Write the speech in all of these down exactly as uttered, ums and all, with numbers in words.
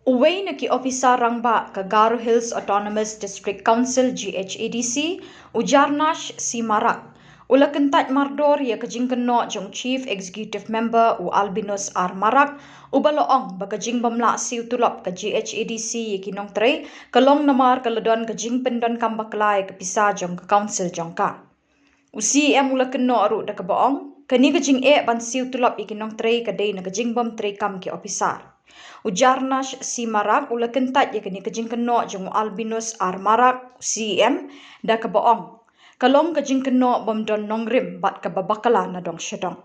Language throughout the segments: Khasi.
Uwei na ki ophisar rangbah ka Garo Hills Autonomous District Council, G H A D C, u Jarnash C Marak, u la kyntait mardor ïa ka jingkynnoh jong u Chief Executive Member u Albinus R Marak, uba la ong ba ka jingbym lah siew tulop ka G H A D C ïa ki nongtrei ka long namar ka la don ka jingpyndonkam bakla ïa ka pisa jong ka council jong ka. U C E M u la kynnoh ruh da kaba ong, kane ka jingeh ban siew tulop ïa ki nongtrei ka dei na ka jingbym treikam ki ophisar. U Jarnash C Marak u la kyntait ïa kane ka jingkynnoh jong u Albinus R Marak, u C E M, da kaba ong, ka long ka jingkynnoh bym don nongrim bad kaba bakla na dong sha dong.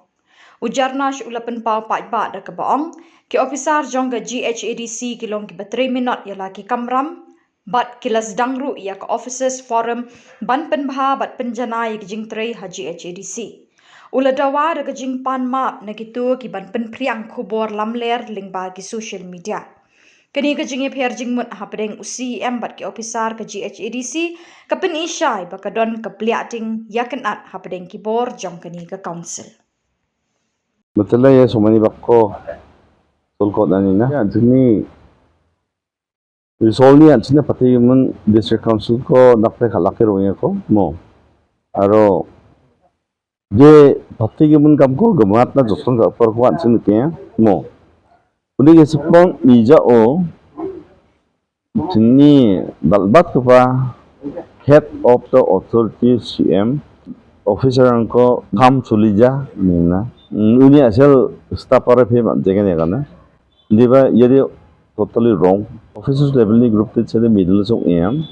U Jarnash u la pynpaw paidbah da kaba ong, ki ophisar jong ka G H A D C ki long kiba trei minot ïa la ki kamram, bad ki la sdang ruh ïa ka Officers Forum ban pynbha bad pynjanai ïa ki jingtrei ha G H A D C. U la dawa da ka jingpan map na kito ki ban pynphriang khubor lamler lyngba ki social media. Kane ka jingïapher jingmut hapdeng u C E M bad ki ophisar ka G H A D C ka pyni shai ba ka don ka pliah ding ïa kynat hapdeng ki bor jong kane ka council. Matala ya somani bakko solkot nani na. Ya, jini Result ni an sini pati mun District Council ko nak te khalak ke rong ko mo. Aro je pati ke mun kam ko gemat na josong ka par ko an sini ke mo. Uni ke sepon ija o sini dalbat ke pa head of the authority C M officer ang ko kam sulija nina. Uni asal staff are phe man jegen ya kana. Diba, yadi totally wrong. Officers level ni group te chede middle song em.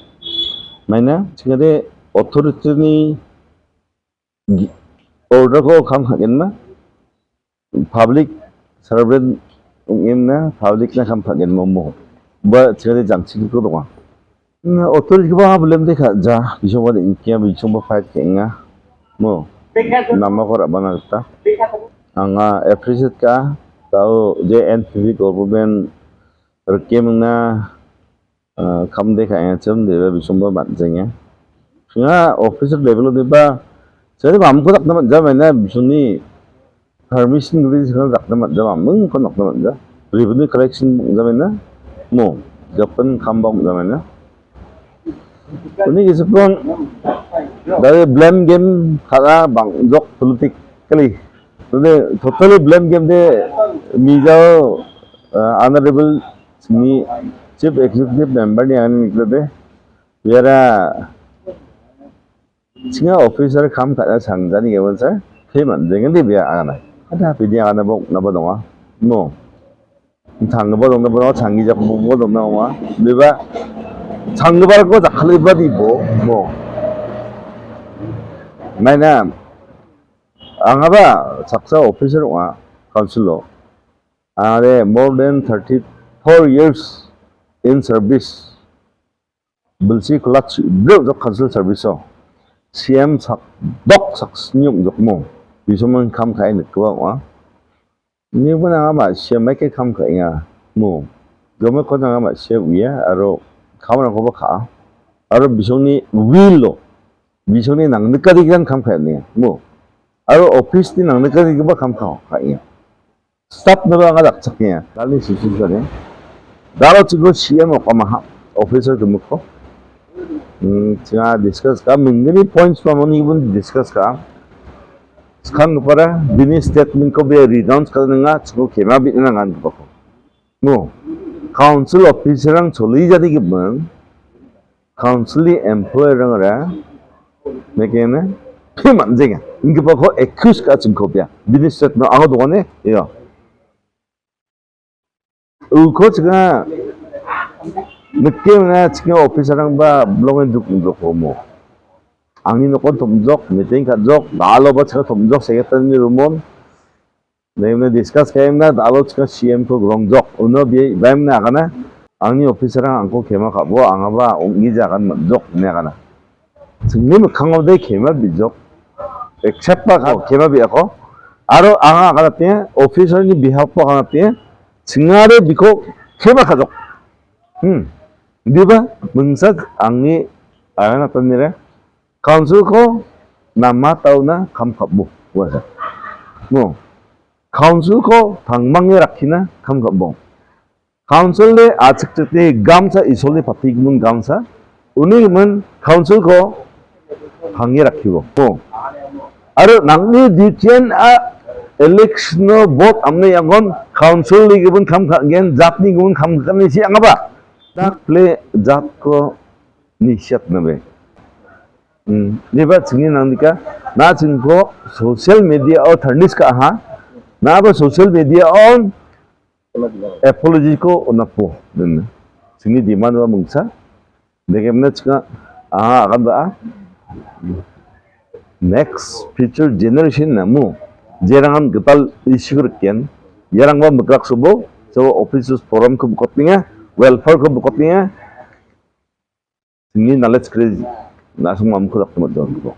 Maina, chingade authority ni gi-, order ko kam hagen ma. Public servant ung em na, public na kam hagen mo mo. Ba chingade jang chingko dong. Na authority ba belum de ka ja, bisong ba de inkia, bisong ba fight ke nga. Mo, nama ko ra bana ta. Anga appreciate ka, tau je N P P government rekem na, ah, kam de ka ya chem de ba bisong ba mat jeng ya. Nga officer level de ba, jadi ba am ko tak na ja maina bisong ni Permission guri sing rak damat jawab mung ko nok damat ja. Revenue collection jamin na mo. Japan kambang jamin na. Ini ki sepon dari blame game kala bang jok politically. Totally, totally blame game de mijao, uh, honorable ni chief executive member ni ani nikle de. Biara Singa officer kam ka da sang jani ke ban sa. Payment dengan dia biar ana. Ada pidi ana bok na ba donga. No. Thang ba dong na ba dong thang gi jak bo dong na wa. Biba thang ba ko jak khali ba di bo. Mo. Maina. Anga ba saksa officer wa council lo. Are more than thirty-four years in service. Bilsi kulat breu jok council service o. C M sak dok sak snyuk jok mo. Biso man kam kai ne kwa wa. Ni pun anga ma C M mai ke kam kai nga mo. Gome kon anga ma C M ya aro kam na ko ba ka. Aro bisong ni will lo. Bisong ni nang nikari kan kam kai ni mo. Aro office ni nang nikari ke ba kam kai nga. Staff na ba nga dak chak nia. Dal ni susu ka ne. Dalo chigo C M o kama ha. Officer ke muko. Hmm, chinga discuss ka. Mingini points pa mani bun discuss ka. Sekarang kepada bini statement ko be renounce ka nga chigo kema bi na ngan ko. No. Council officer ang choli jadi ke bun. Council employer rang ra. Mekene. Payment jeng. Ingi pa ko accuse ka ching ko pia. Bini statement ang do ne. Yo. U ko chinga. Mekene chinga officer rang ba blong en duk duk mo. Angni nokon tum jok, meeting ka jok, dalo ba chinga tum jok, secretary ni rumon. Dei mna discuss ka emna dalo chika C M ko grong jok. Uno bi baim na kana. Angni officer ang angko kema ka bo anga ba ong ija kan mat jok ne kana. Singni mkhang dei kema bi jok. Except pa ka kema bi ako. Aro anga kana te officer ni behalf pa kana te. Singare biko kema ka jok. Hmm. Diba mengsa angni anga na tanire. Council ko nama tau na kam kap bu. Wasa. Mo. Council ko thangmang ye rakhi na kam kap bu. Council de achik chete gamsa isol de pati gumun gamsa. Uni gumun council ko hangi rakhibo. Ko. Aro nangni ditian a election no vote amne yangon council li gumun kam ka gen jatni gumun kam kan ni si angaba. Tak ple jat ko ni siat na be. Hmm. Ni ba sini nang dika na sini ko social media o tharnis ka ha. Na ba social media on apology ko onapo. Sini demand wa mungsa. Dege mena chika ah akan ba ah. Next future generation na mu. Jerangan getal issue ken. Yarang ba mekrak subo. So offices forum ko bukot ninga. Welfare ko bukot ninga. Sini knowledge crazy. Na semua mukul aku mat don ko.